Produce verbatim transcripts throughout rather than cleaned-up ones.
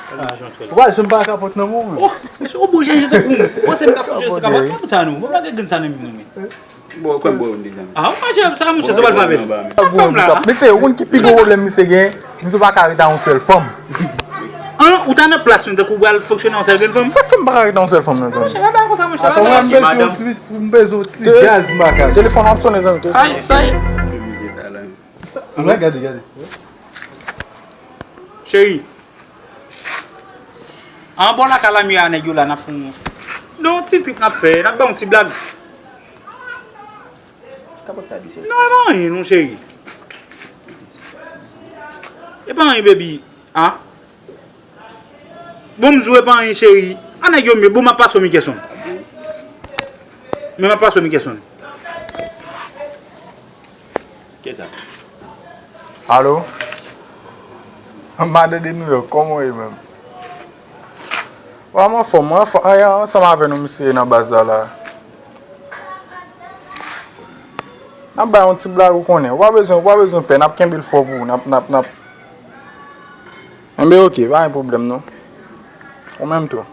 Ou pa janm pa kapòt nan men w menm. Oh, mesye, ou bon jan jete pou mwen. Ou panse m ka fout jete sou kapòt? Kapòt sa nou. Mwen pa gen grenn sa nan men mwen. Bon, ou konn bwè youn deja. Ah, ou pa jere sa, monchè, se pa l frape. Fè m la. Mesye, ou konn ki pi gwo pwoblèm misye gen? Misye pa ka ret a yon sèl fanm. An, ou ta nan plas mwen, tankou w pral fonksyone a yon sèl grenn fanm? Sa fè m pa ka ret a yon sèl fanm nan zòn? Monchè, pa bay konsa, monchè. Atò, mwen, m bezwen yon ti, m bezwen yon ti gaz makak. Telefòn ap sonnen, zanmi. Sa, sa. Mwen, gade, gade. Cheri. Anbò lakay la, m ye a nèg yo la, n ap fè yon, non, ti trip n ap fè, n ap bay yon ti blag. Kapòt sa di cheri. Non, e pa anyen, non, cheri. E pa anyen, baby. Ah. Bon, m di w, e pa anyen, cheri. A nèg yo, m ye, bon, m ap pase w Mickelson. Men m ap pase w Mickelson. Kiyès sa? Alo? Madan de Nouyòk, kòman w ye menm? Wa, m anfòm, mwen anfòm, an, ansanm avè nou, misye nan baz la, la. N ap bay yon ti blag, ou konnen. Ou pa bezwen, ou pa bezwen pè, n ap kenbe l fò pou ou, n ap, n ap, n ap. Enben, oke, pa gen pwoblèm, non. Ou menm tou.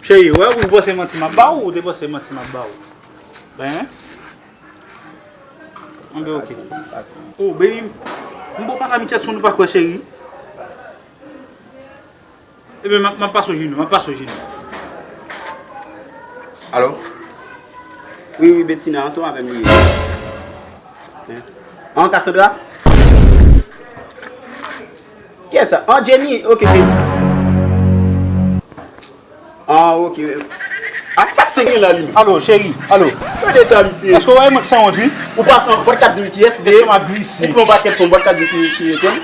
Cheri, wè, ou panse manti m ap ba ou, ou te panse manti m ap ba ou? Ben, anben, oke. Oh, baby, m bon pale a Mickelson, ou pa kwè, cheri? Ebyen, m ap, m ap pase w Junior, m ap pase w Junior. Alo? Wi, wi, Bethina, ansanm avè m li ye. An, Cassandra? Kiyès sa? An, Jenny? Oke, Jenny. Ah, oke. Ah, sa k se gen la, li? Alo, cheri, alo. Gade eta misye. Èske w wè mwen k sanwont, wi? Ou pa sanwont, w pa t ka di m kiyès li ye. Ou pran yon pakèt ton, w pa t ka di m si, si li ye ton.